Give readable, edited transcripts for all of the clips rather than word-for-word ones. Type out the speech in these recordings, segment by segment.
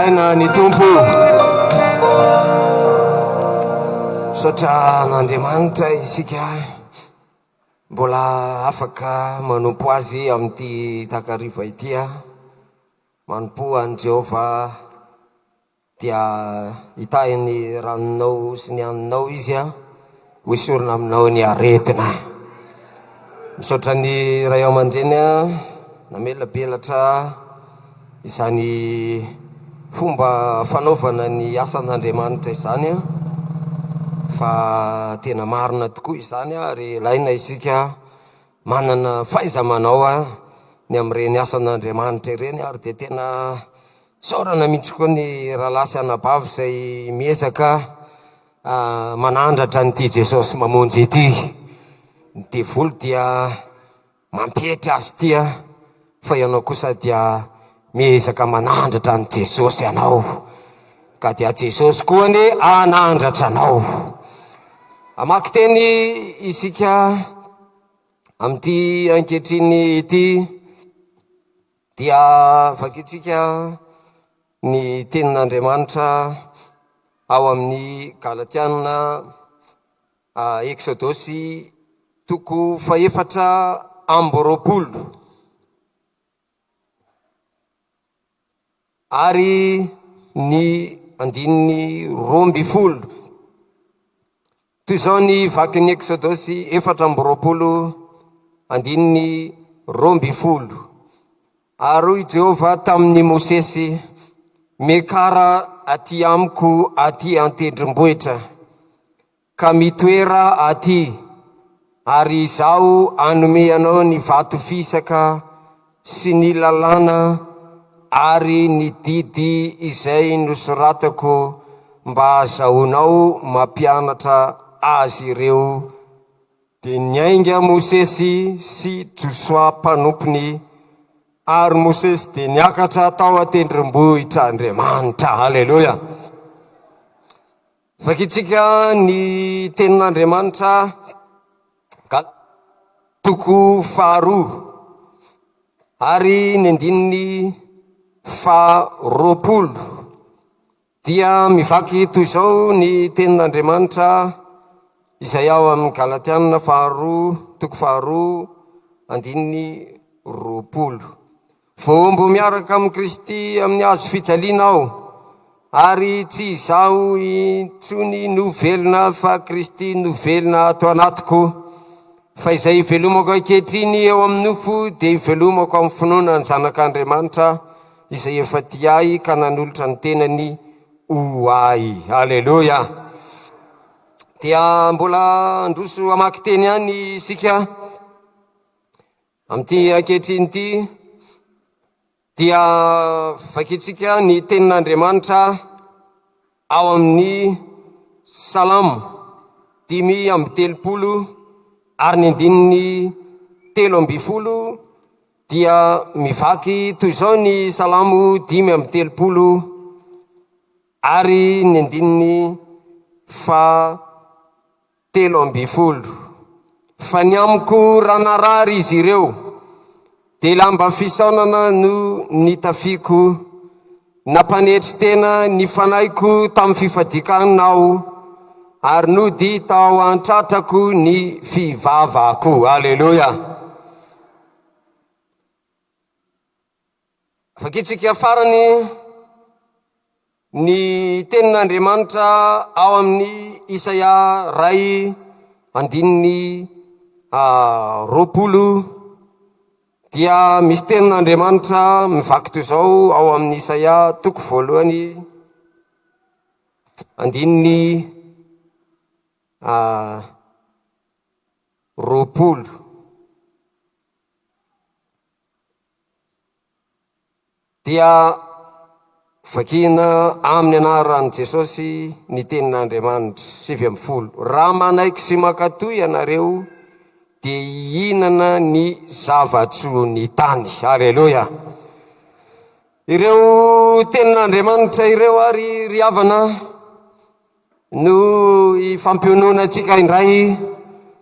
Deraina ny Tompo. Misaotra an'Andriamanitra isika mbola afaka manompo azy amin'ity takariva ity. Manompoa an'i Jehovah dia hitahy ny ranonao sy ny haninao Izy, ho esorina aminao ny aretina. Misaotra ny ray aman-dreny namelabelatra izany fomba fanaovana ny asan'Andriamanitra izany fa tena marina tokoa izany ary ilaina isika manana fahaiza-manao ny amin'ireny asan'Andriamanitra ireny ary dia tena isaorana mihitsy koa ny rahalahy sy anabavy izay miezaka manandratra an'ity Jesosy mamonjy ity. Ny devoly dia mampietry azy ity fa ianao kosa dia miezaka manandratra an'i Jesosy ianao. Ka dia Jesosy koa anie hanandratra anao. Hamaky teny isika. Amin'ity ankehitriny ity dia vakintsika ny tenin'Andriamanitra ao amin'ny Galatiana Eksodosy toko fahefatra amby roapolo. Ary ny andininy 12. Toy izao ny vakin'ny Eksodosy 24, andininy 12. Ary hoy Jehovah tamin'i Mosesy, Miakara aty amiko aty an-tendrombohitra. Ka mitoera aty, ary Izaho hanome anao ny vato fisaka sy ny lalàna ary ny didy izay nosoratako mba hahazahoanao mampianatra azy ireo. Dia niainga Mosesy sy Josoa mpanompony, ary Mosesy dia niakatra tao an-tendrombohitr'Andriamanitra. Haleloia! Vakintsika ny tenin'Andriamanitra Gal toko faharoa ary ny andininy faharoapolo dia mivaky toy izao ny tenin'Andriamanitra izay ao amin'ny Galatiana faharoa toko faharoa andininy 20. Voahombo miaraka amin'i Kristy amin'ny hazo fijaliana aho, ary tsy izaho intsony no velona fa Kristy no velona ato anatiko. Fa izay ivelomako ankehitriny eo amin'ny nofo dia ivelomako amin'ny finoana ny Zanak'Andriamanitra izay efa tia ahy ka nanolotra ny tenany ho ahy. Aleloia! Dia mbola handroso hamaky teny ihany isika. Amin'ity ankehitriny ity dia vakintsika ny tenin'Andriamanitra ao amin'ny Salamo 35 ary ny andininy 13 dia mivaky toy izao ny Salamo 35 ary ny andininy faha 13. Fa ny amiko raha narary izy ireo, dia lamba fisaonana no nitafiako, nampanetry tena ny fanahiko tamin'ny fifadian-kanina aho, ary nody tao an-tratrako ny fivavako. Aleloia! Vakintsika farany ny tenin'Andriamanitra ao amin'ny Isaia ray andininy 20 dia misy tenin'Andriamanitra mivaky toy izao ao amin'ny Isaia toko voalohany andininy 20. Dia vakina amin'ny anaran'i Jesosy ny tenin'Andriamanitra. 19. Raha manaiky sy mankatò ianareo, dia hihinana ny zava-tsoan'ny tany. Aleloia. Ireo tenin'Andriamanitra ireo ary ry havana no ifampiononantsika indray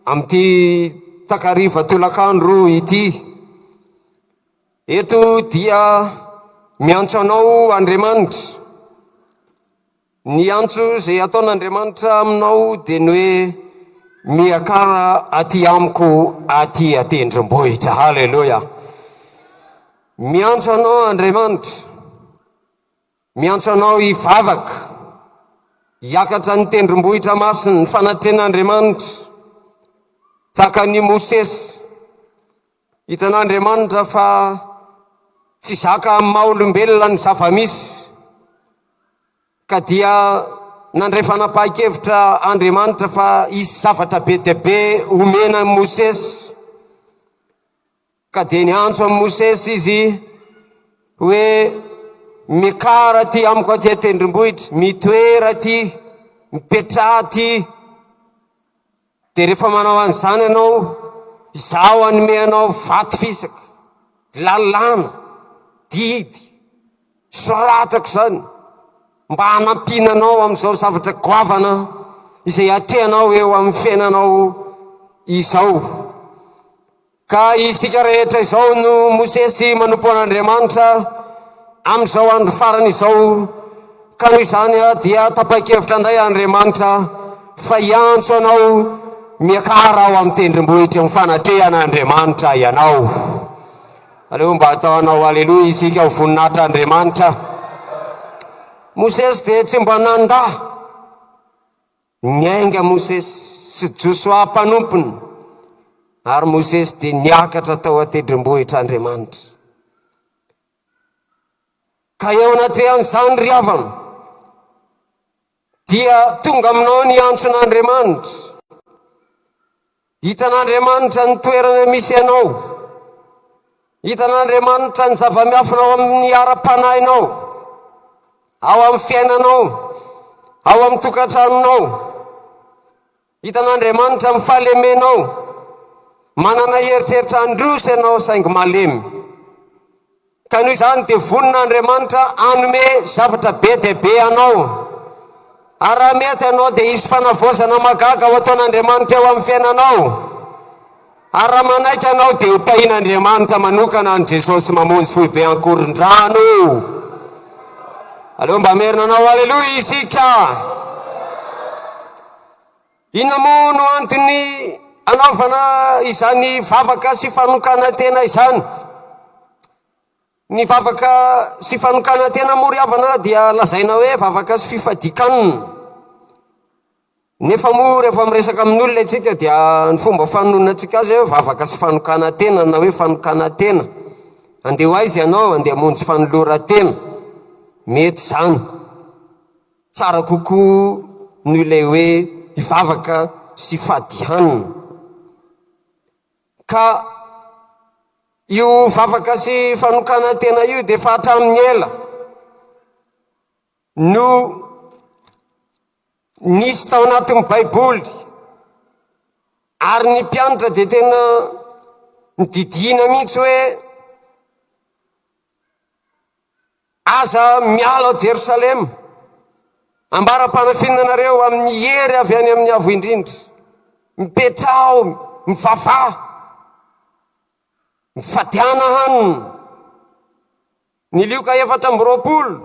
amin'ity takariva tolakandro ity. Eto dia miantso anao Andriamanitra. Ny antso izay ataon'Andriamanitra aminao dia ny hoe miakara aty amiko aty an-tendrombohitra. Haleloia. Miantso anao Andriamanitra. Miantso anao hivavaka. Hiakatra ny tendrombohitra masina, ny fanatren'Andriamanitra. Tahaka an'i Mosesy. Hitan'Andriamanitra fa tsy zaka amin'ny maha olombelona ny zava-misy. Ka dia nandray fanapahan-kevitra Andriamanitra fa hisy zavatra be dia be homena an'i Mosesy. Ka dia niantso an'i Mosesy izy hoe miakara aty amiko aty an-tendrombohitra, mitoera aty, mipetraha aty. Dia rehefa manao an'izany ianao, izaho hanome anao vato fisaka, lalàna, didy, soratako izany, mba hanampiana anao amin'izao zavatra goavana izay atrehanao eo amin'ny fiainanao izao. Ka isika rehetra izao no Mosesy manompo an'Andriamanitra amin'izao andro farany izao, ka noho izany dia tapa-kevitra indray Andriamanitra fa hiantso anao miakara ao amin'ny tendrombohitra eo fanatrehan'Andriamanitra ianao. Aleo mba atao anao aleloia isika ho voninahitr'Andriamanitra. Mosesy dia tsy mba nandà. Niainga Mosesy sy Josoa mpanompony, ary Mosesy dia niakatra tao an-tendrombohitr'Andriamanitra. Ka eo anatrehan'izany ry havana, dia tonga aminao ny antson'Andriamanitra. Hitan'Andriamanitra ny toerana misy anao. Hitan'Andriamanitra ny zava-miafina ao amin'ny ara-panahinao, ao amin'ny fiainanao, ao amin'ny tokantranonao. Hitan'Andriamanitra ny fahalemenao. Manana eritreritra handroso ianao saingy malemy. Ka noho izany dia vonona Andriamanitra hanome zavatra be dia be anao. Ary raha mety ianao dia hisy fanavaozana mahagaga ho ataon'Andriamanitra eo amin'ny fiainanao. Ary raha manaiky ianao dia ho tahian'Andriamanitra manokana an'i Jesosy Mamonjy Foibe Ankorondrano. Aleo mba hamerina anao Aleloia isika. Inona moa no antony anaovana izany vavaka sy fanokanan-tena izany? Ny vavaka sy fanokanan-tena moa ry havana dia lazaina hoe vavaka sy fifadian-kanina. Nefa moa rehefa miresaka amin'olona isika dia ny fomba fanononantsika azy hoe vavaka sy fanokanan-tena na hoe fanokanan-tena. Andeha ho aiza ianao? Andeha hamonjy fanoloran-tena. Mety izany. Tsara kokoa noho ilay hoe hivavaka sy fady hanina. Ka io vavaka sy fanokanan-tena io dia efa hatramin'ny ela no nisy tao anatin'ny Baiboly ary ny mpianatra dia tena nididiana mihitsy hoe Aza miala ao Jerosalema, ambara-panafinana anareo amin'ny hery avy any amin'ny Avo Indrindra. Mipetraho, mivavaha, mifadiana hanina. Ny Lioka 24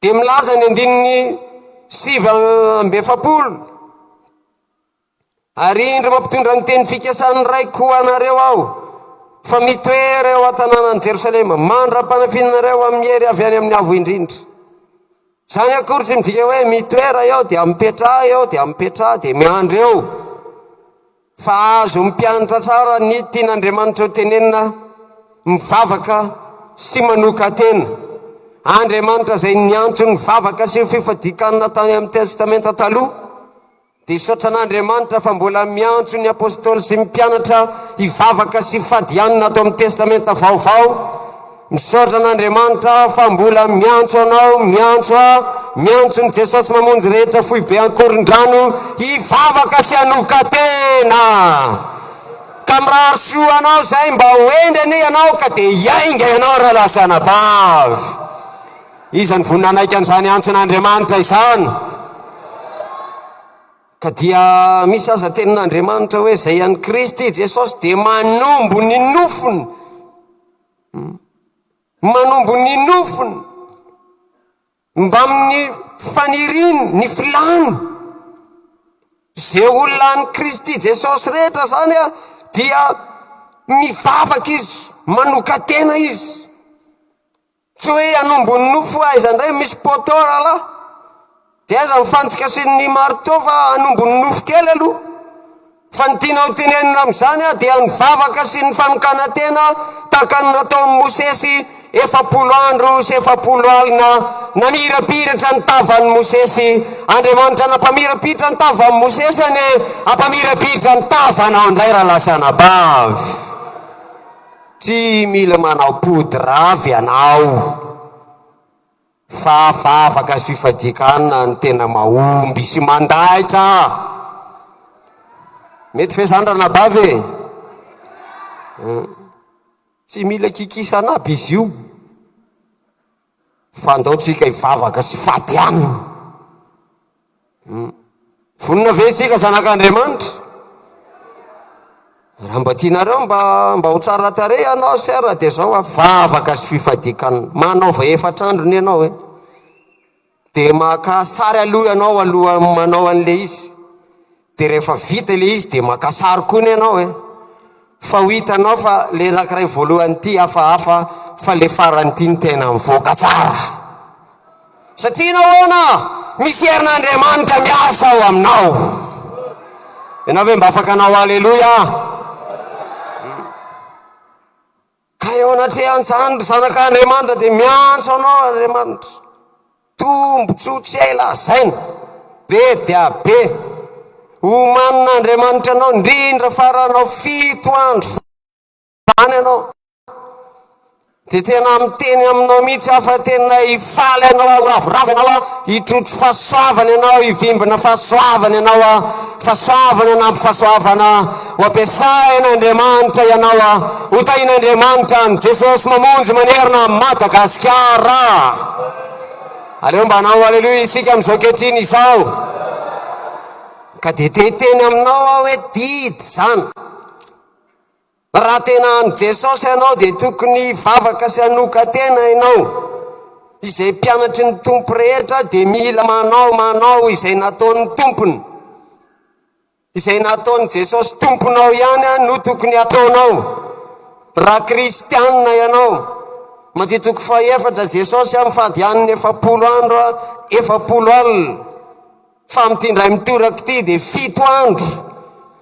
dia milaza ny andininy 49. Ary indro mampitondra ny teny fikasan'ny Raiko ho anareo Aho, fa mitoera eo an-tanànan'i Jerosalema, mandra-panafinanareo amin'ny hery avy any amin'ny Avo Indrindra. Izany akory tsy midika hoe mitoera eo dia mipetraha eo dia mipetraha dia miandry eo. Fa azo mpianatra tsara ny tian'Andriamanitra ho tenenina, mivavaka sy manokan-tena. Andriamanitra izay niantso ny vavaka sy ny fifadian-kanina tany amin'ny Testamenta Taloha, Dia hisaotra an'Andriamanitra fa mbola miantso ny Apostoly sy ny mpianatra hivavaka sy hifady hanina ato amin'ny Testamenta Vaovao. Misaotra an'Andriamanitra fa mbola miantso anao, miantso ahy, miantso ny Jesosy Mamonjy rehetra foibe Ankorondrano hivavaka sy hanoka-tena. Ka mirary soa anao izay mba ho hendry anie ianao ka dia hiainga ianao rahalahy sy anabavy. Iza no vonona hanaiky an'izany antson'Andriamanitra izany? Ka dia misy aza tenin'Andriamanitra hoe izay an'i Kristy Jesosy dia manombo ny nofony. Hmm? Manombo ny nofony. Mbamin'ny faniriany, ny filany. Ze olona an'i Kristy Jesosy rehetra zany a, dia mivavaka izy, manoka-tena izy. Tsy hoe hanombo ny nofo aiza indray misy poteau rahalahy. Dia aiza ny fantsika sy ny marteau fa hanombo ny nofo kely aloha. Fa ny tiana ho tenenina amin'izany dia ny vavaka sy ny fanokanan-tena tahaka ny nataon'i Mosesy 40 andro sy 40 alina namirapiratra ny tavan'i Mosesy. Andriamanitra nampamirapiratra ny tavan'i Mosesy anie hampamirapiratra ny tavanao indray rahalahy sy anabavy. Tsy mila manao poudre avy ianao fa vavaka sy fifadian-kanina no tena mahomby sy mandaitra. Mety ve zany ranabavy e? Tsy mila kikisana aby izy io fa andao tsika hivavaka sy fady hanina. Vonona ve isika zanak'Andriamanitra? Raha mba tianareo mba mba ho tsara tarehy ianao sœur dia zao a, vavaka sy fifadian-kanina. Manaova efatr'andro ny ianao e. Dia maka sary aloha ianao alohan'ny manao an'ilay izy. Dia rehefa vita ilay izy dia maka sary koa ny ianao e. Fa ho hitanao fa le anankiray voalohany ity hafahafa fa le farany ity no tena mivoaka tsara. Satria nahoana? Misy herin'Andriamanitra miasa ao aminao. Ianao ve mba afaka hanao aleloia? Ka eo anatrehan'izany ry zanak'Andriamanitra dia miantso anao Andriamanitra. Tombontsoa tsy hay lazaina, be dia be. Omanin'Andriamanitra anao indrindra fa raha hanao fito andro izany ianao. Dia tena miteny aminao mihitsy aho fa tena hifaly ianao, ho ravoravo ianao, hitrotro fahasoavana ianao, hivimbina fahasoavana ianao, fahasoavana anampy fahasoavana, ho ampiasain'Andriamanitra ianao, ho tahin'Andriamanitra amin'i Jesosy mamonjy manerana an'i Madagasikara. Aleo mba hanao aleloia isika amin'izao ankehitriny izao. Ka dia te hiteny aminao aho hoe didy izany. Raha tena an'i Jesosy ianao dia tokony hivavaka sy hanokan-tena ianao. Izay mpianatry ny Tompo rehetra dia mila manao manao izay nataon'ny Tompony. Izay nataon'i Jesosy Tomponao ihany no tokony hataonao. Raha kristianina ianao. Matio toko fahefatra, Jesosy mifady hanina 40 andro, 40 alina. Fa amin'ity indray mitoraka ity dia fito andro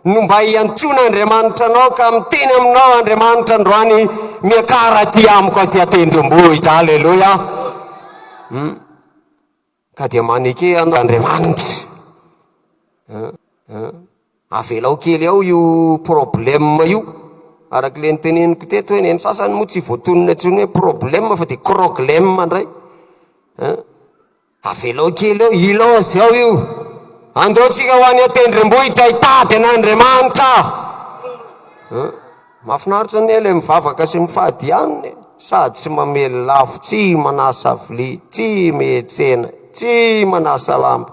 no mba hiantsoan'Andriamanitra anao ka miteny aminao Andriamanitra androany, miakara aty amiko aty an-tendrombohitra. Aleloia. Ka dia maneke an'Andriamanitra. Avelao kely ao io problème io. Araka ilay noteneniko teto hoe ny an'ny sasany moa tsy voatonona intsony hoe problème fa dia croglème indray. Avelao kely eo, ilaozy ao io. Andao tsika ho any an-tendrombohitra hitady an'Andriamanitra. Mahafinaritra anie ilay mivavaka sy mifady ihany e. Sady tsy mamely lafo, tsy manasa vilia, tsy mietsena, tsy manasa lamba.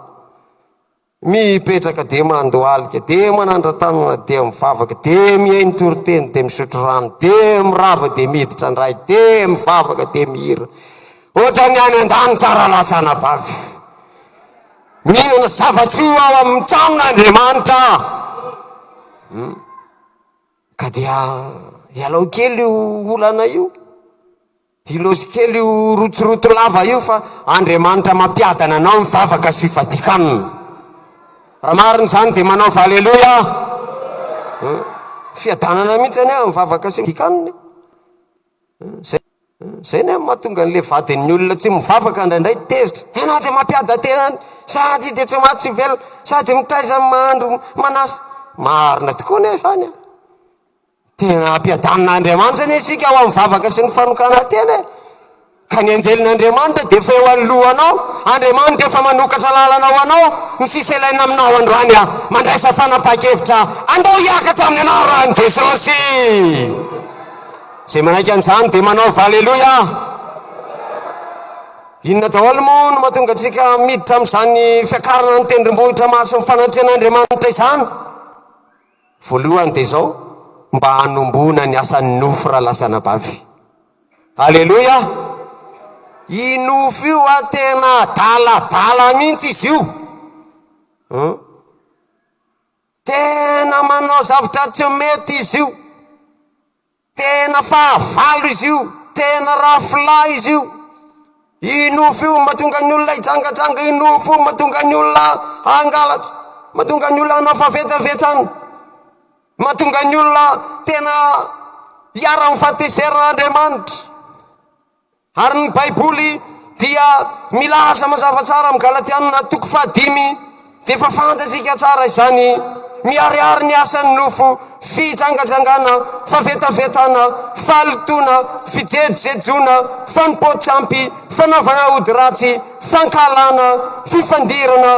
Mipetraka dia mandohalika, dia manandra-tanana, dia mivavaka, dia mihaino toriteny, dia misotro rano, dia mirava, dia miditra indray, dia mivavaka, dia mihira. Ohatran'ny any an-danitra rahalahy sy anabavy. Mihinana zava-tsoa ao amin'ny tranon'Andriamanitra. Ka dia ialao kely io olana io. Hilozy kely io rotoroto lava io fa Andriamanitra mampiadana anao mivavaka sy fifadikanina. Raha marina izany dia manaova aleloia. Fiadanana mihitsy anie mivavaka sy fifadikanina. Zay zay anie mahatonga an'le vadin'ny olona tsy mivavaka indraindray tezitra. Ianao dia mampiada-tena sady dia tsy maty tsy velona sady mitaiza mahandro manasa. Marina tokoa anie izany a. Tena ampiadanin'Andriamanitra anie isika ao amin'ny vavaka sy ny fanokanan-tena e. Ka ny anjelin'Andriamanitra dia efa eo anoloanao, Andriamanitra efa manokatra lalana ho anao, ny sisa ilaina aminao androany a, mandraisa fanapahan-kevitra, andao hiakatra amin'ny anaran'i Jesosy. Izay manaiky an'izany dia manaova aleloia. Inona daholo moa no mahatonga antsika miditra amin'izany fiakarana ny tendrombohitra masin'ny fanatrehan'Andriamanitra izany? Voalohany dia izao, mba hanombohana ny asan'ny nofo rahalahy sy anabavy. Aleloia! I nofo io a tena adaladala mihitsy izy io. Hum. Tena manao zavatra tsy mety izy io. Tena fahavalo izy io, tena rafla izy io. Io nofo io mahatonga ny olona hijangajanga, io nofo io mahatonga ny olona hangalatra, mahatonga ny olona hanao fahavetavetana, mahatonga ny olona tena hiharan'ny fahatezeran'Andriamanitra. Ary ny Baiboly dia milaza mazava tsara amin'ny Galatianina toko fahadimy, dia efa fantatsika tsara izany, miharihary ny asan'ny nofo, fijangajangana, fahavetavetana, fahalotoana, fijejojejoana, fanompoan-tsampy, fanaovana ody ratsy, fankahalana, fifandirana,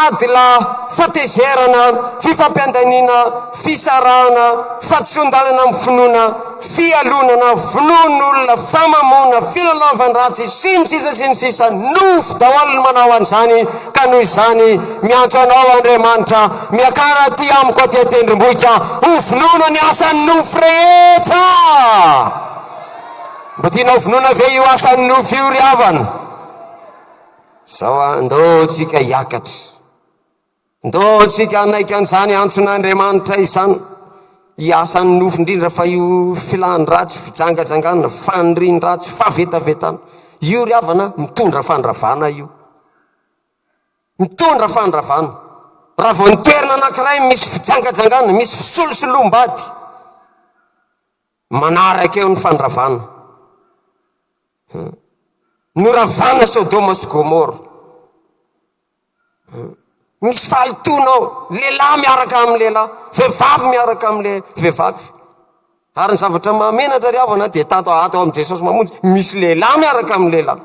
ady lahy, fahatezerana, fifampiandaniana, fisarahana, fahadisoan-dalana amin'ny finoana, fialonana, vonoan'olona, famamoana, filalaovan-dratsy, sy ny sisa sy ny sisa Nofy daholo ny manao an'izany, ka noho izany miantso anao Andriamanitra, miakara aty amiko aty an-tendrombohitra, ho vonoina ny asan'ny nofy rehetra! Mba tianao vonoina ve io asan'ny nofy io ry havana? Zao andao tsika hiakatra. Ndao tsika hanaiky an'izany antson'Andriamanitra izany. Hiasan'ny nofo indrindra fa io filan-dratsy, fijangajangana, fanirian-dratsy, fahavetavetana. Io ry havana mitondra fandravana io. Mitondra fandravana. Raha vao ny toerana anankiray misy fijangajangana, misy fisolosoloam-bady, manaraka eo ny fandravana. Noravana Sodoma sy Gomora. Misy fahalotoana ao, lehilahy miaraka amin'ny lehilahy, vehivavy miaraka amin'ny vehivavy. Ary ny zavatra mahamenatra ry havana dia tato ato amin'i Jesosy Mamonjy, misy lehilahy miaraka amin'ny lehilahy.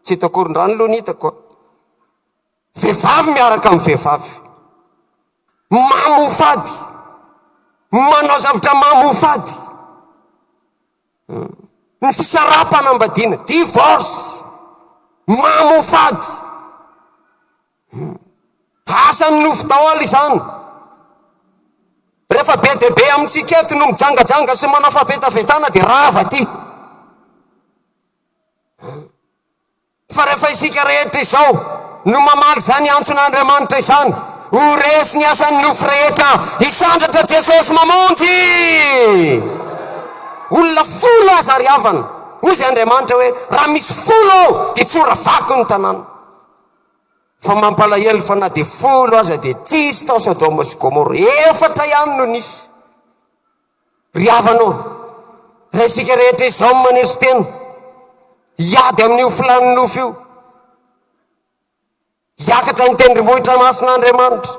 Tsy eto Ankorondrano aloha ny hitako. Vehivavy miaraka amin'ny vehivavy. Mamofady. Manao zavatra mamofady. Ny fisaraham-panambadiana, divorce, mamofady. Asan'ny nofo daholo izany. Rehefa be dia be amintsika eto no mijangajanga sy manao fahavetavetana dia rava aty. Fa rehefa isika rehetra izao no mamaly izany antson'Andriamanitra izany, ho resy ny asan'ny nofo rehetra, hisandratra Jesosy mamonjy! Olona folo aza ry havana, hoy Andriamanitra hoe, raha misy folo ao dia tsy ho ravako ny tanàna. Fa mampalahelo fa na dia folo aza dia tsisy tao Sodoma sy Gomora, efatra ihany no nisy. Ry havana ô, raha isika rehetra izao no maneso tena hiady amin'io filàn'ny nofo io, hiakatra ny tendrombohitra masina Andriamanitra,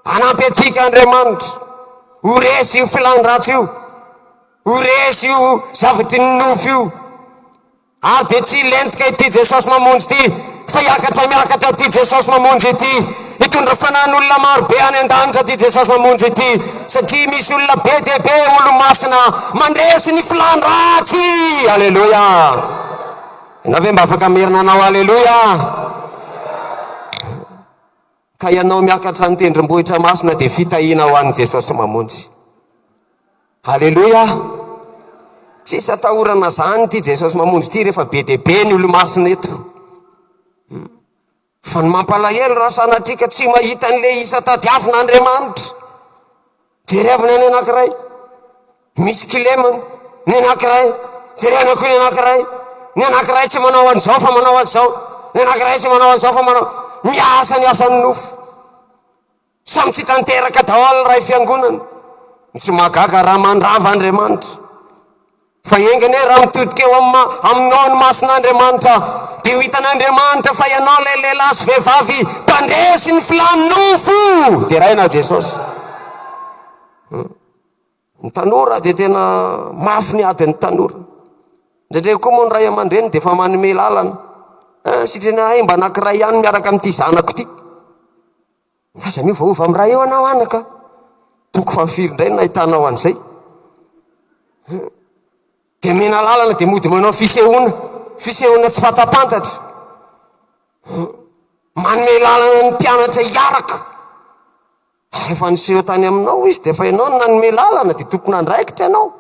hanampy antsika Andriamanitra, ho resy io filàn-dratsy io, ho resy io zavatry ny nofo io. Ary dia tsy hilentika ity Jesosy Mamonjy ity, fa hiakatra miakatra ity Jesosy Mamonjy ity. Hitondra fanahin'olona maro be any an-danitra ity Jesosy Mamonjy ity, satria misy olona be dia be olo-masina mandresy ny filàn-dratsy. Aleloia! Ianao ve mba afaka merina hanao aleloia? Ka ianao miakatra ny tendrombohitra masina dia fitahiana ho an'i Jesosy Mamonjy. Aleloia! Tsisy atahorana zany ity Jesosy Mamonjy ity rehefa be dia be ny olomasina eto. Hmm. Fa ny mampalahelo raha sanatria ka tsy mahita an'le isa tadiavina Andriamanitra. Jerevina ny anankiray, misy kilemany, ny anankiray, jerena koa ny anankiray, ny anankiray tsy manao an'izao fa manao an'izao, ny anankiray tsy manao an'izao fa manao, miasa ny asan'ny nofo. Samy tsy tanteraka daholo ray fiangonana. Ny tsy mahagaga raha mandrava Andriamanitra. Fa enga anie raha mitodika eo amin'ny aminao ny mason'Andriamanitra, dia ho hitan'Andriamanitra fa ianao ilay lehilahy sy vehivavy mpandresy ny filàn'ny nofo. Deraina Jesosy. Hmm. Ny tanora dia tena mafy ny adin'ny tanora. Indraindray koa moa ny ray aman-dreny dia efa manome lalana. Eh, sitrana ahy mba anankiray ihany miaraka amin'ity zanako ity. Aza miovaova amin'ny ray eo anao anaka. Toko fahafiry indray no nahitanao an'izay. Dia mena lalana dia mody manao fisehoana, fisehoana tsy fantapantatra. Manome lalana ny mpianatra hiaraka. Efa niseho tany aminao izy dia efa ianao no nanome lalana dia tompon'andraikitra ianao.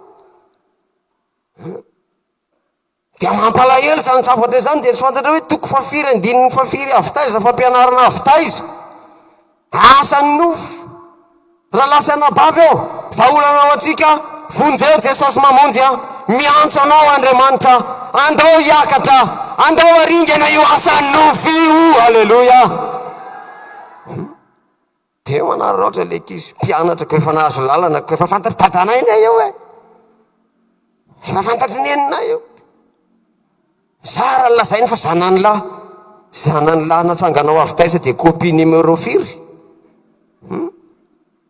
Dia mampalahelo izany zavatra izany dia tsy fantatra hoe toko fahafiry andininy fahafiry avy taiza fampianarana avy taiza. Asan'ny nofo. Rahalahy sy anabavy ô, vahaolana ho antsika, vonjeo Jesosy mamonjy a. Miantso anao Andriamanitra, andao hiakatra, andao haringana io asan'ny nofo io. Aleloia. Dia manararaotra ilay ankizy mpianatra ko efa nahazo lalana ko efa fantatry dadanay anie io e. Efa fantatry neninay io. Zara ny lazainy fa zanany lahy. Zanany lahy natsanganao avy taiza dia copie numéro firy? Hmm?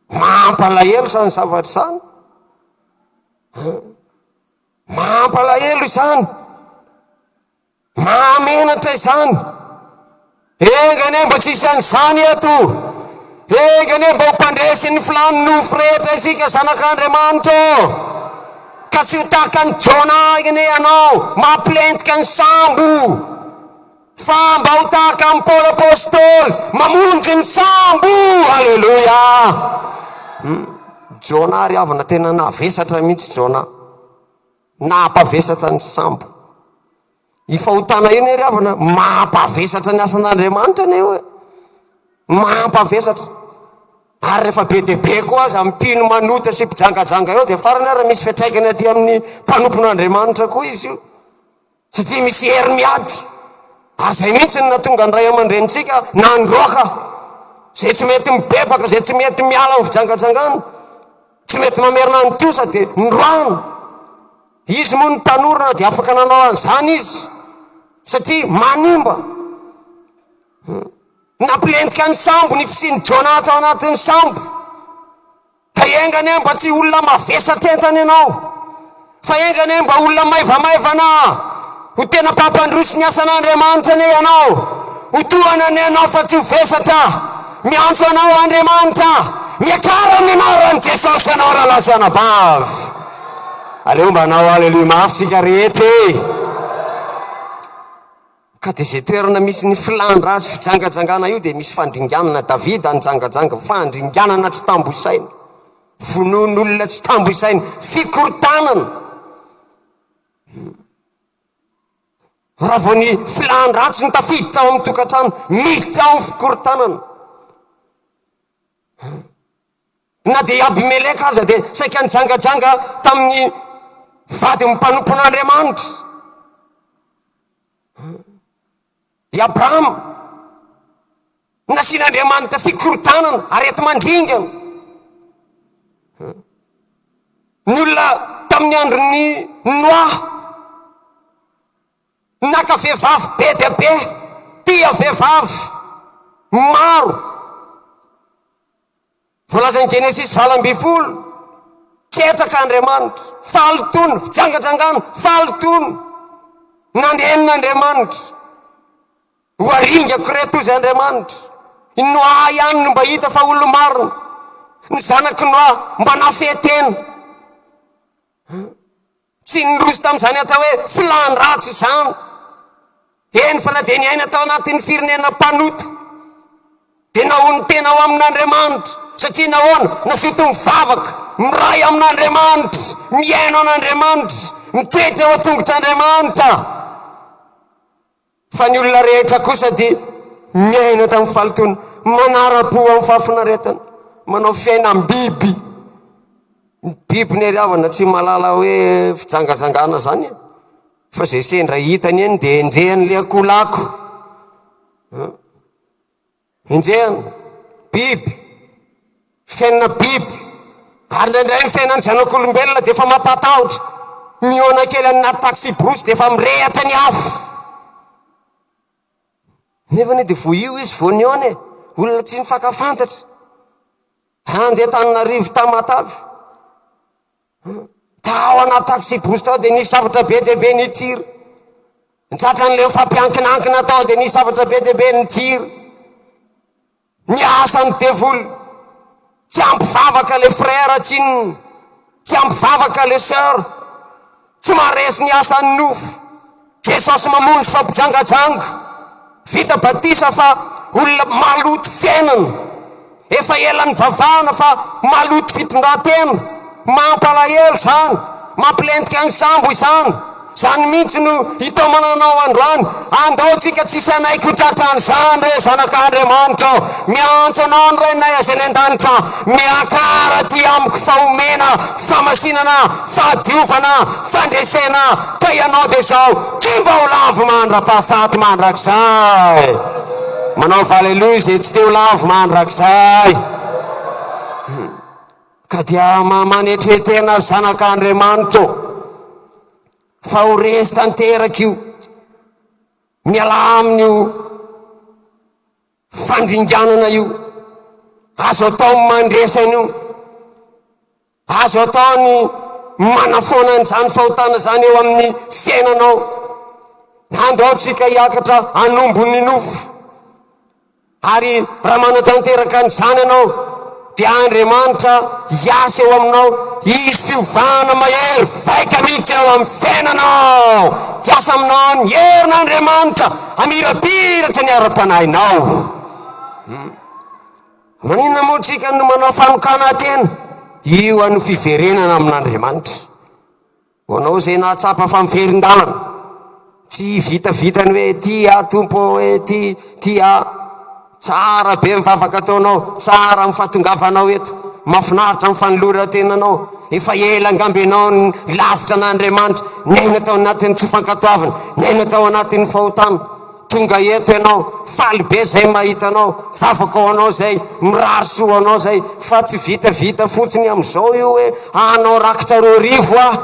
Mampalahelo izany zavatra izany. Hmm? Mampalahelo izany. Mahamenatra izany. Enga anie mba tsy hisy an'izany eto. Enga anie mba ho mpandresy ny filàn'ny nofo rehetra isika zanak'Andriamanitra ô. Ka tsy ho tahaka an'i Jona anie ianao, mampilentika ny sambo. Fa mba ho tahaka an'i Paoly Apostoly, mamonjy ny sambo. Aleloia. Hmm. Jona ry havana tena navesatra mihitsy Jona. Nampavesatra ny sambo. Io fahotana io anie ry havana, mampavesatra ny asan'Andriamanitra anie io e. Mampavesatra. Ary rehefa be dia be koa aza mpino manota sy mpijangajanga eo dia farany ary misy fiantraikany aty amin'ny mpanompon'Andriamanitra koa izy io. Satria misy hery miady. Ary izay mihitsy no nahatonga ny ray aman-drenintsika nandroaka izay tsy mety mibebaka, izay tsy mety miala amin'ny fijangajangana. Tsy mety mamerina ny trosa dia noroahina. Izy moa no mpanorina dia afaka nanao an'izany izy satria manimba. Nampilentika ny sambo ny fisian'i Jonah tao anatin'ny sambo. Ka enga anie mba tsy olona mavesatra entana ianao, fa enga anie mba olona maivamaivana, ho tena mpampandroso ny asan'Andriamanitra anie ianao, ho tohana anie ianao fa tsy ho vesatra. Miantso anao Andriamanitra, miakara amin'ny anaran'i Jesosy ianao rahalahy sy anabavy. Aleo mba hanao aleloia mafy tsika rehetra e! Ka dia izay toerana misy ny filàn-dra sy fijangajangana io dia misy fandringanana, Davida nijangajanga, fandringanana tsy tambo isaina, vonoan'olona tsy tambo isaina, fikorontanana. Raha vao ny filàn-dratsy no tafiditra ao amin'ny tokantrano, miditra ao ny fikorontanana. Na dia i Abimeleka aza dia saika nijangajanga tamin'ny vadin'ny mpanompon'Andriamanitra. I Abrahama, nasian'Andriamanitra fikorontanana, areti-mandringana. Ny olona tamin'ny andron'ny Noa, naka vehivavy be dia be, tia vehivavy maro. Voalazan'i Genesisy 18, ketraka Andriamanitra, fahalotoana, fijangajangana, fahalotoana. Nanenina Andriamanitra. Ho aringako ireto hozy Andriamanitra. I Noa ihany no mba hita fa olo-marina. Ny zanak'i Noa mba nafehy tena. Tsy niroso tamin'izany atao hoe filàn-dratsy izany. Eny fa na dia niaina tao anatin'ny firenena mpanota, dia nahonon-tena ho amin'Andriamanitra. Satria nahoana? Nazoto mivavaka, miray amin'Andriamanitra, mihaino an'Andriamanitra, mitoetra eo an-tongotr'Andriamanitra. Fa ny olona rehetra kosa dia miaina tamin'ny fahalotoana, manara-po amin'ny fahafinaretana, manao fiainam-biby. Ny biby ny ry havana tsy mahalala hoe fijangajangana zany e. Fa zay sendra hitany eny dia enjehany le akolako. Enjehina, biby, fiainana biby, ary indraindray ny fiainan'ny zanak'olombelona dia efa mampatahotra, mihaona kely any anaty taxi-brousse dia efa mirehatra ny afo. Nefa anie dia vao io izy vao nihaona e, olona tsy nifankafantatra, handeha Antananarivo Tamatave. Tao anaty taxi-brousse tao dia nisy zavatra be dia be nitsiry. Ny tratran'ilay nifampiankinankina tao dia nisy zavatra be dia be nitsiry. Miasa ny devoly. Tsy ampy vavaka le frère tsinona. Tsy ampy vavaka le sœur. Tsy maharesy ny asan'ny nofo. Jesosy mamonjy fa mpijangajanga. Vita batisa fa olona maloto fiainana. Efa ela nivavahana fa maloto fitondran-tena. Mampalahelo izany. Mampilentika ny sambo izany. Izany mihitsy no hitaomana anao androany. Andao tsika tsisy hanaiky ho tratran'izany re zanak'Andriamanitra ô. Miantso anao ny Rainay izay any an-danitra. Miakara aty amiko fa omena famasinana, fahadiovana, fandresena ka ianao dia izao tsy mba ho lavo mandra-pahafaty mandrakizay. Manaova aleloia izay tsy te ho lavo mandrakizay. Ka dia manetre tena ry zanak'Andriamanitra ô, fa ho resy tanteraka io, mialà amin'io fandringanana io, azo atao ny mandresy an'io, azo atao ny manafoana an'izany fahotana izany eo amin'ny fiainanao. Andao tsika hiakatra hanombo ny nofo. Ary raha manatanteraka an'izany ianao, dia Andriamanitra hiasa eo aminao, hisy fiovana mahery vaika mihitsy eo amin'ny fiainanao. Hiasa aminao ny herin'Andriamanitra hamirapiratra ny ara-panahinao. Hmm. Maninona moa tsika no manao fanokanan-tena? Io no fiverenana amin'Andriamanitra. Ho anao izay nahatsapa fa miverin-dalana, tsy vitavita ny hoe ty aho Tompo ô, hoe ty, ty aho. Tsara be ny vavaka ataonao, tsara ny fahatongavanao eto, mahafinaritra ny fanoloran-tenanao. Efa ela angamba ianao no lavitra an'Andriamanitra, niaina tao anatin'ny tsy fankatoavana, niaina tao anatin'ny fahotana. Tonga eto ianao, faly be zay mahita anao, vavaka ho anao zay, mirary soa ho anao zay, fa tsy vitavita fotsiny amin'izao io hoe hanao rakitra 2000 aho,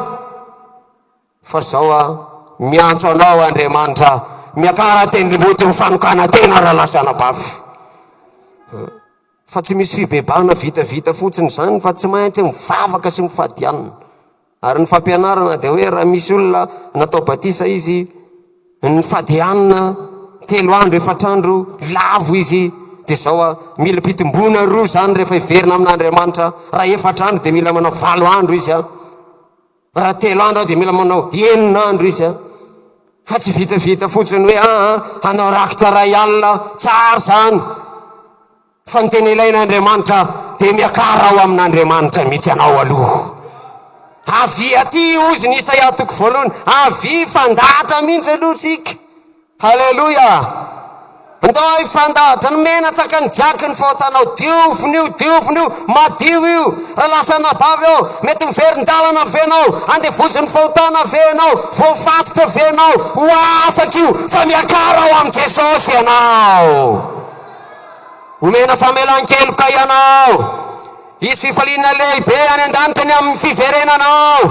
fa zao aho miantso anao Andriamanitra, miakara tendrombohitry ny fanokanan-tena rahalahy sy anabavy. Fa tsy misy fibebahana vitavita fotsiny izany fa tsy maintsy mivavaka sy mifady hanina. Ary ny fampianarana dia hoe raha misy olona natao batisa izy, nifady hanina telo andro, efatra andro, lavo izy, dia izao a, mila mpitomboana roa izany rehefa hiverina amin'Andriamanitra. Raha efatra andro dia mila manao valo andro izy a. Raha telo andro aho dia mila manao enina andro izy a. Fa tsy vitavita fotsiny hoe aa hanao rakitra ray alina, tsara izany. Fa ny tena ilain'Andriamanitra dia miakara ao amin'Andriamanitra mihitsy ianao aloha. Avia aty hozy ny Isaia toko voalohany, avia hifandahatra mihitsy aloha tsika. Haleloia! Ndao hifandahatra, nomena tahaka ny jaky ny fahotanao, diovina io, diovina io, madio io. Raha lasa anabavy aho, mety miverin-dalana ve ianao? Andevozin'ny fahotana ve ianao? Voafatotra ve ianao? Ho afaka io, fa miakara ao amin'i Jesosy ianao. Omena famelan-keloka ianao. Hisy fifaliana lehibe any an-danitra ny amin'ny fiverenanao,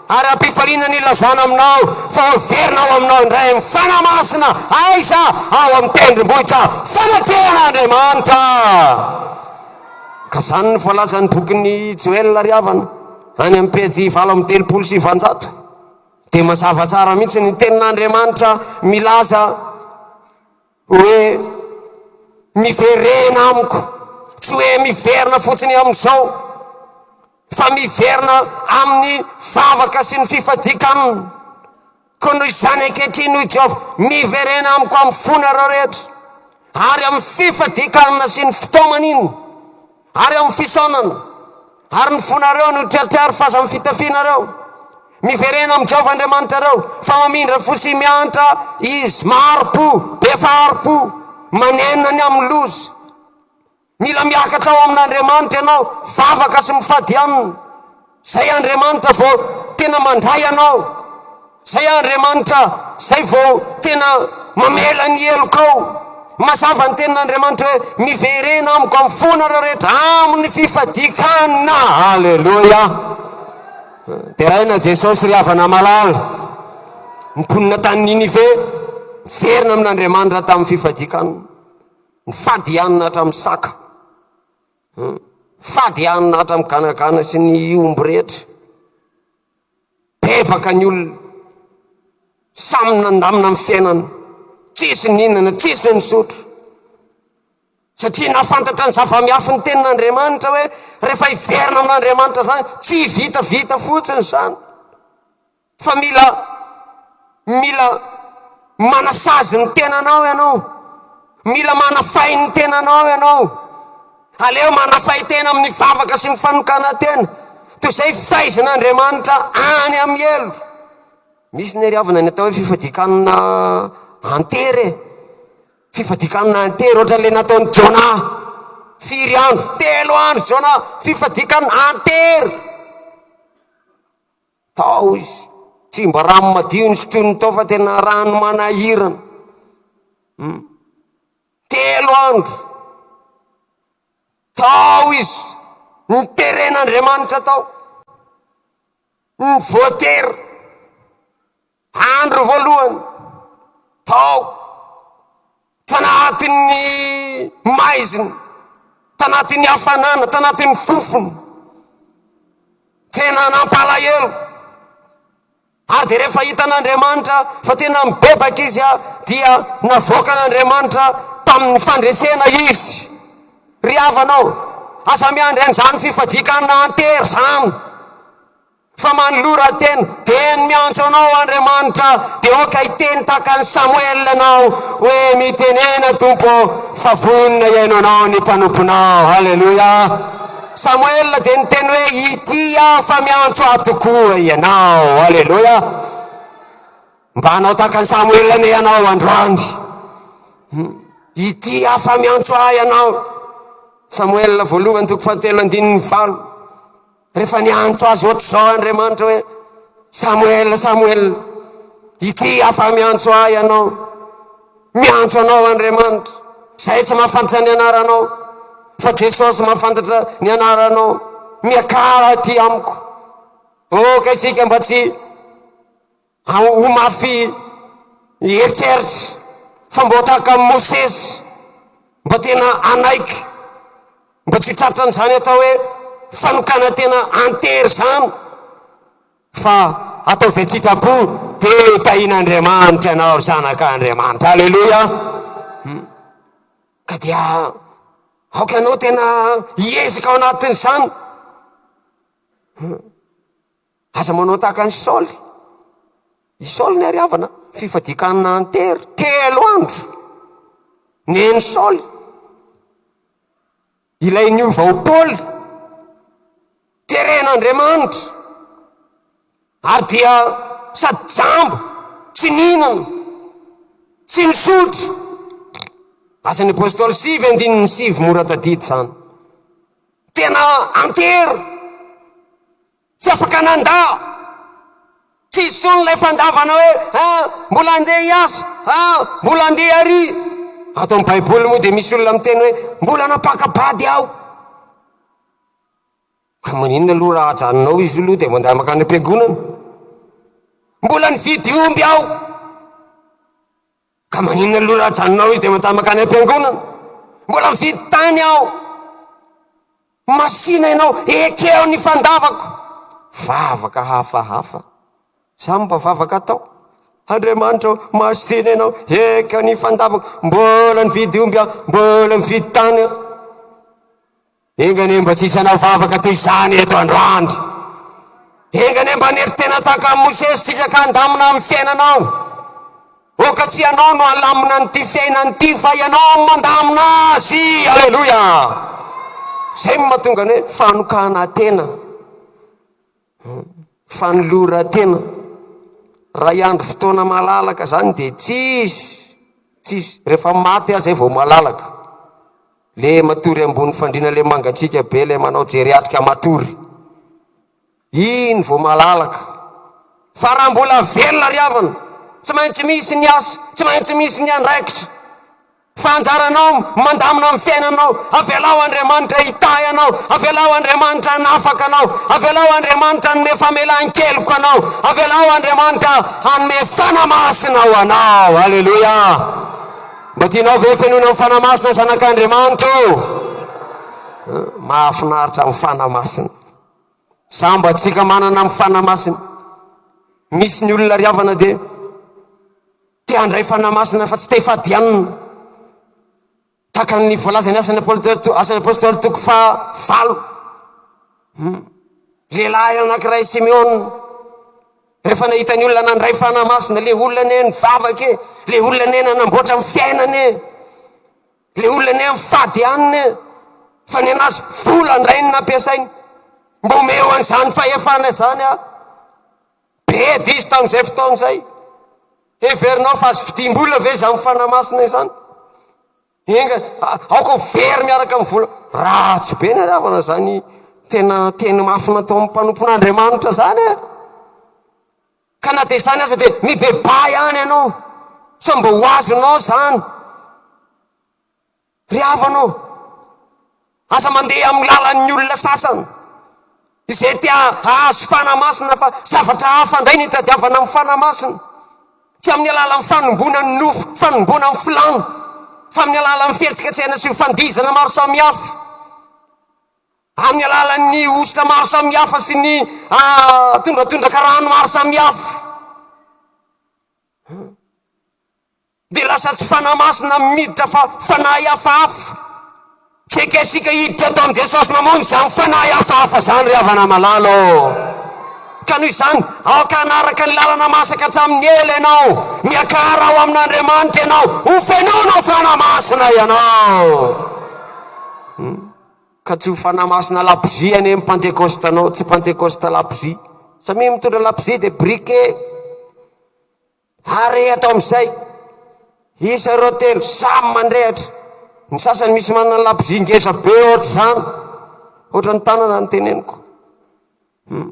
ary am-pifaliana ny hilazana aminao fa hoverina ao aminao indray ny Fanahy Masina. Aiza? Ao amin'ny tendrombohitra fanatrehan'Andriamanitra. Ka izany no voalazan'ny bokin'i Joela ry havana, any amin'ny pejy 938. Dia mazava tsara mihitsy ny tenin'Andriamanitra milaza Hoe miverena amiko, tsy hoe miverina fotsiny amin'izao, fa miverina amin'ny vavaka sy ny fifadian-kanina. Koa noho izany ankehitriny, hoy Jehovah, miverena amiko amin'ny fonareo rehetra, ary amin'ny fifadian-kanina sy ny fitaomanina. Ary amin'ny fisaonana, ary ny fonareo no triatriary fa aza amin'ny fitafianareo. Miverena amin'i Jehovah Andriamanitrareo, fa mamindra fo sy miantra Izy, mahari-po, be fahari-po, manenina ny amin'ny loza. Mila miakatra ao amin'Andriamanitra ianao, vavaka sy mifady aminy. Zay Andriamanitra vao tena mandray anao. Zay Andriamanitra zay vao tena mamela ny helokao. Mazava ny tenin'Andriamanitra hoe miverena amiko amin'ny fonareo rehetra amin'ny fifadian-kanina. Aleloia. Deraina Jesosy ry havana malala. Ny mponina tany Ninive verina amin'Andriamanitra tamin'ny fifadian-kanina. Nifady hanina hatramin'ny saka. Fady hanina hatramin'ny ganagana sy ny omby rehetra. Bebaka ny olona. Samy nandamina ny fiainana. Tsisy nihinana, tsisy nisotro. Satria nahafantatra ny zava-miafin'ny tenin'Andriamanitra hoe rehefa hiverina amin'Andriamanitra izany, tsy vitavita fotsiny izany. Fa mila mila manasazy ny tenanao ianao. Mila manafay ny tenanao ianao. Aleo manafay tena amin'ny vavaka sy ny fanokanan-tena. Toy izay faizin'Andriamanitra any amin'ny helo. Misy ny ry havana ny atao hoe fifadian-kanina an-tery e. Fifadian-kanina an-tery ohatran'ilay nataon'i Jonah. Firy andro? Telo andro Jonah. Fifadian-kanina an-tery. Tao izy. Tsy mba rano madio ny sotroiny tao fa tena rano manahirana. Hmm. Telo andro. Tao izy. Niteren'Andriamanitra tao. Ny voatery. Andro voalohany. Tao. Tanatin'ny maizina. Tanatin'ny hafanana, tanatin'ny fofona. Tena nampalahelo. Ary dia rehefa hitan'Andriamanitra fa tena mibebaka izy dia navoakan'Andriamanitra tamin'ny fandresena izy. Ry havana ô, aza miandry an'izany fifadian-kanina an-tery izany, fa manolora tena, dia ny miantso anao Andriamanitra, dia aoka hiteny tahaka an'i Samoela ianao hoe, Mitenena, Tompo ô, fa vonona hihaino anao ny mpanomponao. Haleloia! Samoela dia niteny hoe, Ity aho fa miantso ahy tokoa ianao. Aleloia! Mba hanao tahaka an'i Samoela anie ianao androany. Hmm. Ity aho fa miantso ahy ianao. Samoela voalohany toko fahatelo andininy valo. Rehefa niantso azy ohatr'izao Andriamanitra hoe, Samoela, Samoela, ity aho fa miantso ahy ianao. Miantso anao Andriamanitra. Izay tsy mahafantatra ny anaranao, fa Jesosy mahafantatra ny anaranao. Miakara aty amiko. Aoka isika mba tsy ho mafy eritreritra, fa mba ho tahaka an'i Mosesy, mba tena hanaiky, mba tsy ho tratran'izany atao hoe fanokanan-tena an-tery izany. Fa ataovy an-tsitrapo dia tahian'Andriamanitra ianao ry zanak'Andriamanitra. Aleloia. Hmm. Ka dia aoka ianao tena hiezaka ao anatin'izany. Hmm. Aza manao tahaka an'i Saoly. I Saoly ny ariavana, fifadian-kanina an-tery, telo andro. Neny Saoly. Ilay niova ho Paoly. Teren'Andriamanitra. Ary dia sady jamba, tsy nihinana, tsy nisotro. Asan'ny Apostoly sivy andininy sivy mora tadidy izany. Tena antery. Tsy afaka nandà. Tsy hisy intsony ilay fandavana hoe, ah, mbola handeha hiasa, ah, mbola handeha ary. Ato amin'ny Baiboly moa dia misy olona miteny hoe, mbola nampaka-bady aho. Ka maninona aloha raha ajanonao izy aloha dia mandeha mankany am-piangonana? Mbola nividy omby aho. Ka maninona aloha raha ajanonao izy dia mandeha mankany am-piangonana? Mbola mividy tany aho. Masina ianao, ekeo ny fandavako. Vavaka hafahafa. Za mba vavaka atao. Andriamanitra ô, masina ianao, ekeo ny fandavako. Mbola nividy omby aho, mbola mividy tany aho. Enga anie mba tsy hisy hanao vavaka toy izany eto androany. Enga anie mba hanery tena tahaka an'i Mosesy tsika ka handamina amin'ny fiainanao. Oka tsy ianao no halamina an'ity fiainana ity fa ianao no mandamina azy. Aleloia! Izay no mahatonga ny hoe fanokana-tena. Fanoloran-tena. Raha hiandry fotoana malalaka izany dia tsisy, tsisy. Rehefa maty aho izay vao malalaka. Le matory ambony fandriana le mangatsiaka be le manao jeriatrika matory. Iny vao malalaka. Fa raha mbola velona ry havana, tsy maintsy misy ny asa, tsy maintsy misy ny andraikitra. Fa anjaranao mandamina amin'ny fiainanao. Avelao Andriamanitra hitahy anao. Avelao Andriamanitra hanafaka anao. Avelao Andriamanitra hanome famelan-keloka anao. Avelao Andriamanitra hanome Fanahy Masina ho anao. Aleloia. Mba tianao ve fenoina amin'ny Fanahy Masina zanak'Andriamanitra ô? Mahafinaritra amin'ny Fanahy Masina. Sambatsika manana amin'ny Fanahy Masina. Misy ny olona ry havana dia Te handray Fanahy Masina fa tsy te hifady hanina. Tahaka ny voalazan'ny Asan'ny Asan'ny Apostoly toko fahavalo. Hmm. Lehilahy anankiray Simeona. Rehefa nahita ny olona nandray Fanahy Masina, le olona anie nivavaka e, le olona anie nanamboatra ny fiainany e, le olona anie mifady hanina e, fa ny anazy vola indray no nampiasainy. Mba omeo an'izany fahefana izany aho. Bedy izy tamin'izay fotoana izay. Heverinao fa azo vidiam-bola ve izany Fanahy Masina izany? Enga, aoka ho very miaraka amin'ny vola. Ratsy be ny havana izany tena teny mafy nataon'ny mpanompon'Andriamanitra izany e. Ka na dia izany aza dia mibebaha ihany ianao. Sao mba ho azonao izany. Ry havana ô, aza mandeha amin'ny lalan'ny olona sasany izay te hahazo fanahy masina fa zavatra hafa indray ny itadiavana ny fanahy masina. Tsy amin'ny alalan'ny fanomboana ny nofo, fanomboana ny filàna, fa amin'ny alalan'ny fihetsiketsehana sy ny fandihizana maro samihafa. Amin'ny alalan'ny hosotra maro samihafa sy ny ah, tondratondraka rano maro samihafa. Dia lasa tsy fanahy masina miditra fa fanahy hafahafa. Tsy ekentsika hiditra ato amin'i Jesosy mamonjy izany fanahy hafahafa izany ry havana malala ô. Ka noho izany, aoka hanaraka ny lalana masaka hatramin'ny ela ianao. Miakara ao amin'Andriamanitra ianao. Ho fenoina fanahy masina ianao. Hmm. Ka tsy ho fanahy masina labozia anie ny Pantekostanao, tsy Pantekosta labozia. Samia mitondra labozia dia briquet. Arehatra amin'izay. Isa ireo telo, samy mandrehatra. Ny sasany misy manana labozia ngeza be ohatr'izany. Ohatran'ny tanana ny teneniko. Hmm.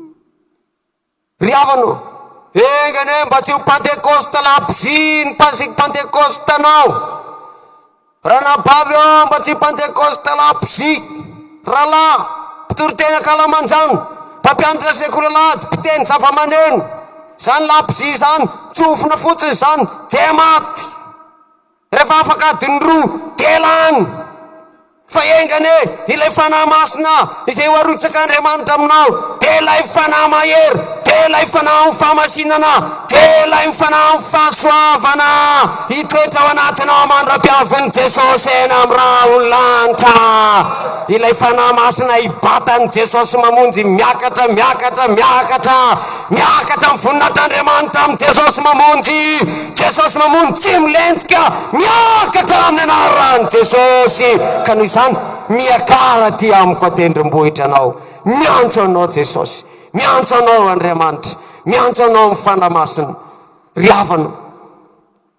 Ry havana ô, enga anie mba tsy ho Pantekosta labozia ny Pantekostanao. Ranabavy ô, mba tsy Pantekosta labozia. Rahalahy, mpitoriteny ankalamanjana, mpampianatra sekoly alahady, mpiteny zava-maneno. Izany labozia izany, tsofina fotsiny izany, dia maty. Rehefa afaka adiny roa, dia lany. Fa enga anie ilay Fanahy Masina izay ho arotsak'Andriamanitra aminao, dia ilay Fanahy mahery, dia ilay Fanahy amin'ny fahamasinana, dia ilay Fanahy amin'ny fahasoavana hitoetra ao anatinao mandra-piavin'i Jesosy eny amin'ny rahon'ny lanitra. Ilay Fanahy Masina hibatan'i Jesosy mamonjy miakatra, miakatra, miakatra. Miakatra ny voninahitr'Andriamanitra amin'i Jesosy mamonjy. Jesosy mamonjy tsy milentika, miakatra amin'ny anaran'i Jesosy. Ka noho izany, miakara aty amiko an-tendrombohitra anao. Miantso anao Jesosy, miantso anao Andriamanitra, miantso anao ny Fanahy Masina. Ry havana,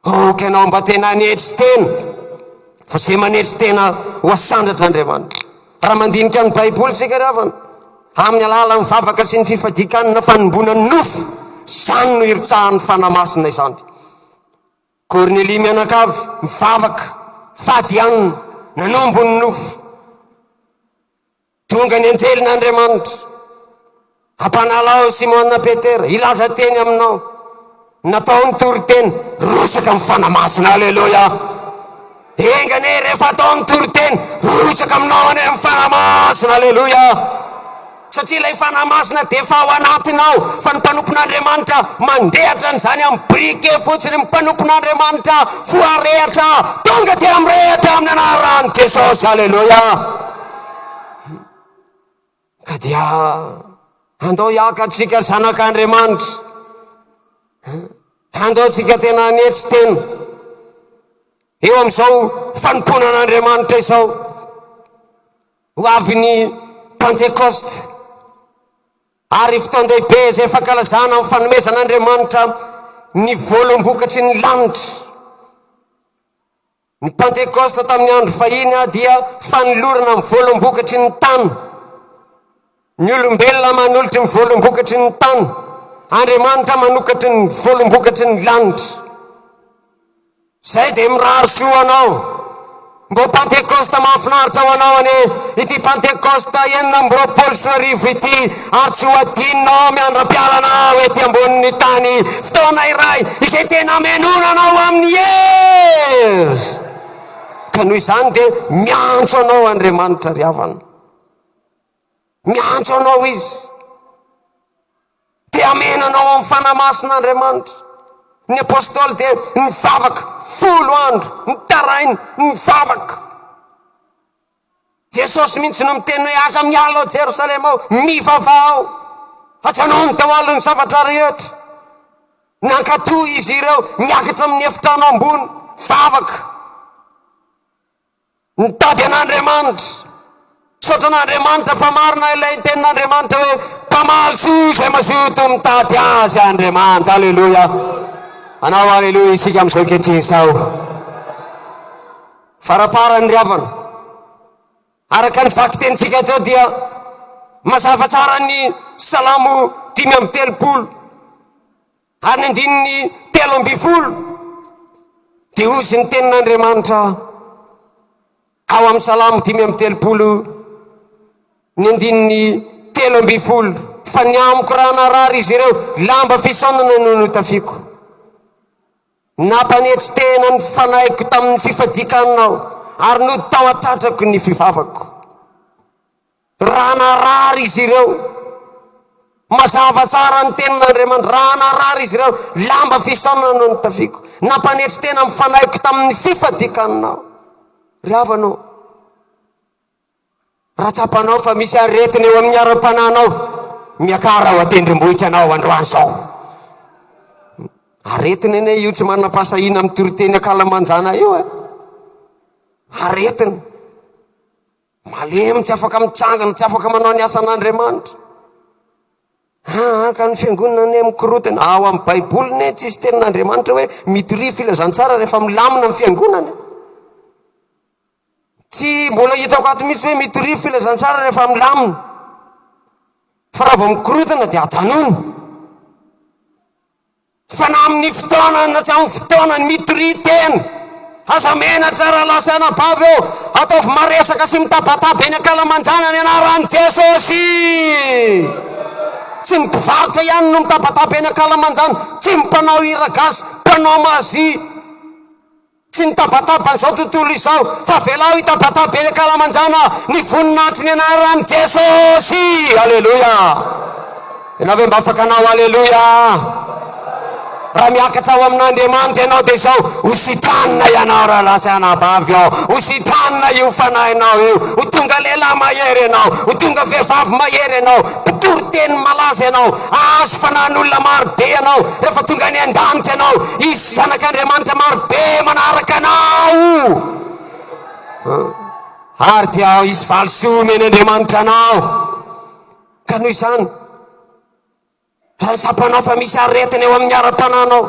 Aoka ianao mba tena hanetry tena, fa izay manetry tena ho asandratra Andriamanitra. Raha mandinika ny Baiboly isika ry havana, amin'ny alalan'ny vavaka sy ny fifadian-kanina fanomboana ny nofo, izany no irotsahan'ny Fanahy Masina izany. Kornelia mianakavy mivavaka, fady hanina, nanombo ny nofo. Tonga ny anjelin'Andriamanitra hampanala ahy Simona Petera, hilaza teny aminao. Natao ny toriteny, rotsaka ny Fanahy Masina. Aleloia! Enga anie rehefa atao ny toriteny, rotsaka aminao anie ny Fanahy Masina. Aleloia! Satria ilay Fanahy Masina dia efa ao anatinao, fa ny mpanompon'Andriamanitra mandehatra an'izany amin'ny briquet fotsiny, ny mpanompon'Andriamanitra voarehatra, tonga dia mirehatra amin'ny anaran'i Jesosy. Aleloia! Ka dia andao hiakatsika zanak'Andriamanitra. Andao tsika tena hanetry tena eo amin'izao fanompoana an'Andriamanitra izao. Ho avy ny Pentekosta ary fotoan-dehibe izay fankalazana amin'ny fanomezan'Andriamanitra ny voaloham-bokatry ny lanitra. Ny Pantekosta tamin'ny andro fahiny dia fanolorana ny voaloham-bokatry ny tany. Ny olombelona manolotry ny voaloham-bokatry ny tany. Andriamanitra manokatry ny voaloham-bokatry ny lanitra. Izay dia mirary soa anao. Mba ho Pantekosta mahafinaritra ho anao anie ity Pantekosta 2026 ity ary tsy ho adinonao miandra-pialanao ety ambonin'ny tany fotoana iray izay tena hamenoana anao amin'ny hery. Ka noho izany dia miantso anao Andriamanitra ry havana. Miantso anao Izy. Te hameno anao amin'ny Fanahy Masina Andriamanitra. Ny apostoly dia nivavaka folo andro, nitaraina, nivavaka. Jesosy mihitsy no miteny hoe aza miala ao Jerosalema ao, mivavaha ao. Ajanony daholo ny zavatra rehetra. Nankatò izy ireo, niakatra amin'ny efitrano ambony, vavaka. Nitady an'Andriamanitra. Misaotra an'Andriamanitra fa marina ilay tenin'Andriamanitra hoe. Mpamaly soa izay mazoto mitady Azy Andriamanitra. Aleloia. Hanao aleloia isika amin'izao ankehitriny izao. Faraparany ry havana. Araka ny vakitenintsika teo dia mazava tsara ny Salamo 35 ary ny andininy 13 dia hozy ny tenin'Andriamanitra ao amin'ny Salamo 35 ny andininy 13 fa ny amiko raha narary izy ireo lamba fisaonana no notafiako. Nampanetry tena ny fanahiko tamin'ny fifadian-kanina aho, ary nody tao an-tratrako ny fivavako. Raha narary izy ireo, mazava tsara ny tenin'Andriamanitra, raha narary izy ireo, lamba fisaonana no notafiako. Nampanetry tena ny fanahiko tamin'ny fifadian-kanina aho. Ry havana ô, Raha tsapanao fa misy aretina eo amin'ny ara-panahinao, miakara ao an-tendrombohitra anao androany izao. Aretina anie io tsy manam-pahasahiana mitory teny ankalamanjana io e. Aretina. Malemy tsy afaka mitsangana, tsy afaka manao ny asan'Andriamanitra. Aa ka ny fiangonana anie mikorotana. Ao amin'ny Baiboly anie tsisy tenin'Andriamanitra hoe mitoria filazantsara rehefa milamina ny fiangonana. Tsy mbola hitako ato mihitsy hoe mitoria filazantsara rehefa milamina. Fa raha vao mikorontana dia ajanony. Fa na amin'ny fotoana na tsy amin'ny fotoana ny mitoria tena. Aza menatra rahalahy sy anabavy ô. Ataovy maresaka sy mitabataba eny ankalamanjana ny anaran'i Jesosy. Tsy ny mpivarotra ihany no mitabataba eny ankalamanjana, tsy ny mpanao hira gasy, mpanao mazia. Tsy nitabataba an'izao tontolo izao, fa avelao hitabataba eny an-kalamanjana ny voninahitry ny anaran'i Jesosy. Aleloia! Ianao ve mba afaka hanao aleloia? Raha miakatra ao amin'Andriamanitra ianao dia izao, ho sitranina ianao rahalahy sy anabavy ao, ho sitranina io fanahinao io, ho tonga lehilahy mahery ianao, ho tonga vehivavy mahery ianao, mpitory teny malaza ianao, hahazo fanahin'olona maro be ianao, rehefa tonga any an-danitra ianao, hisy zanak'Andriamanitra maro be manaraka anao. Ary dia hisy valisoa omen'Andriamanitra anao. Ka noho izany, Raha tsapanao fa misy aretina eo amin'ny ara-panahinao,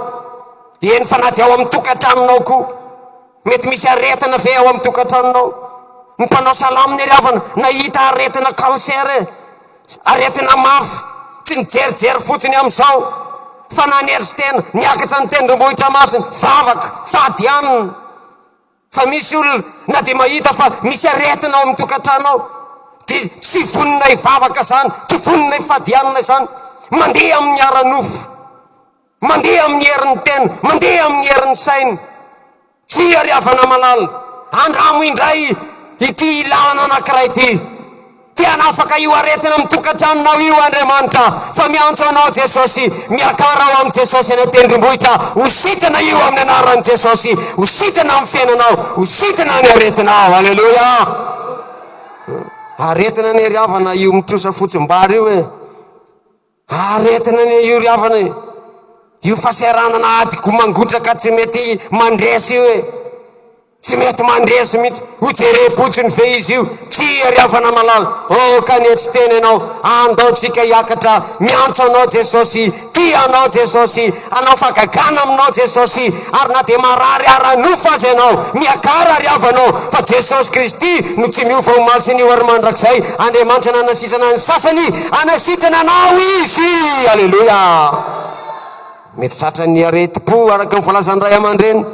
eny fa na dia ao amin'ny tokantranonao koa, mety misy aretina ve ao amin'ny tokantranonao? Ny mpanao salamo ny ry havana nahita aretina cancer e, aretina mafy, tsy nijerijery fotsiny amin'izao fa nanery tena, niakatra ny tendrombohitra masina, vavaka, fady hanina. Fa misy olona na dia mahita fa misy aretina ao amin'ny tokantrano ao dia tsy vonona hivavaka izany, tsy vonona hifady hanina izany. Mandeha amin'ny ara-nofo, mandeha amin'ny herin'ny tena, mandeha amin'ny herin'ny saina. Tsia ry havana malala, andramo indray ity lalana anankiray ity. Te hanafaka io aretina amin'ny tokantranonao io Andriamanitra, fa miantso anao Jesosy, miakara ao amin'i Jesosy any an-tendrombohitra, ho sitrana io amin'ny anaran'i Jesosy, ho sitrana amin'ny fiainanao, ho sitrana ny aretinao. Aleloia! Aretina anie ry havana io mitrosa fotsim-bary io e. Aretina anie io ry havana e. Io fahasahiranana ady ko mangotraka tsy mety mandresy io e. Tsy mety mandresy mihitsy. Ho jerem-potsiny ve izy io? Tsia ry havana malala. Oh, ka nietry tena ianao. Andao tsika hiakatra. Miantso anao Jesosy. Tia anao Jesosy. Hanao fahagagana aminao Jesosy. Ary na dia marary ara-nofo aza ianao, miakara ry havana ô, fa Jesosy Kristy no tsy miova omaly sy anio ary mandrakizay. Andriamanitra nanasitrana ny sasany, hanasitrana anao Izy. Aleloia. Mety tratran'ny aretim-po araka ny voalazan'ny ray aman-dreny.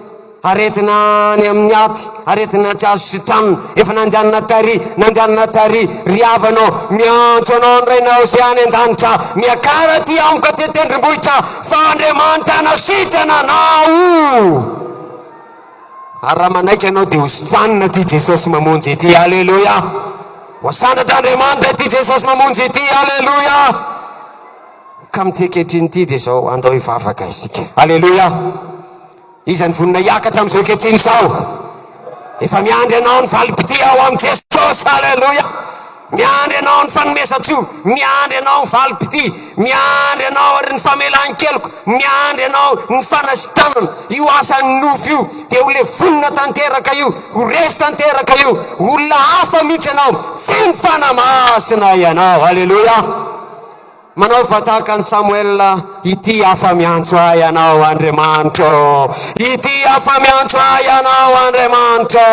Aretina any amin'ny aty, aretina tsy azo sitranina, efa nandehanana tary, nandehanana tary, ry havana ô, miantso anao ny Rainao izay any an-danitra, miakara aty amiko aty an-tendrombohitra, fa Andriamanitra hanasitrana anao. Ary raha manaiky ianao dia ho sitranina ity Jesosy mamonjy ity, aleloia. Ho asandratra Andriamanitra ity Jesosy mamonjy ity, aleloia. Ka amin'ity ankehitriny ity dia izao, andao hivavaka isika, aleloia. Iza no vonona hiakatra amin'izao ankehitriny izao? Efa miandry anao ny valim-pitia ao amin'i Jesosy. Haleloia! Miandry anao ny fanomezan-tsoa, miandry anao ny valim-pitia, miandry anao ary ny famelan-keloka, miandry anao ny fanasitranana. Io asan'ny nofo io dia ho levonina tanteraka io, ho resy tanteraka io. Olona hafa mihitsy ianao, feno Fanahy Masina ianao. Haleloia! Manaova tahaka an'i Samoela, Ity afa-miantso ahy Ianao, Andriamanitro. Ity afa-miantso ahy Ianao, Andriamanitro.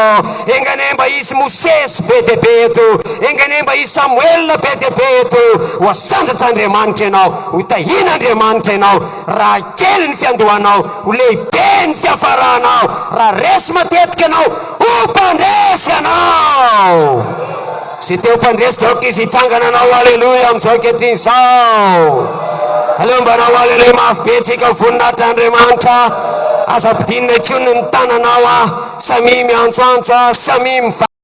Enga anie mba hisy Mosesy be dia be eto. Enga anie mba hisy Samoela be dia be eto. Ho asandratr'Andriamanitra ianao. Ho tahian'Andriamanitra ianao. Raha kely ny fiandohanao, ho lehibe ny fiafaranao. Raha resy matetika ianao, ho mpandresy ianao. Izay te ho mpandresy dia aoka izy hitsangana hanao Aleloia amin'izao ankehitriny izao. Aleo mba hanao Aleloia mafy be tsika ho voninahitr'Andriamanitra. Aza ampidinina intsony ny tananao ah. Samia miantsoantso ah, samia miva.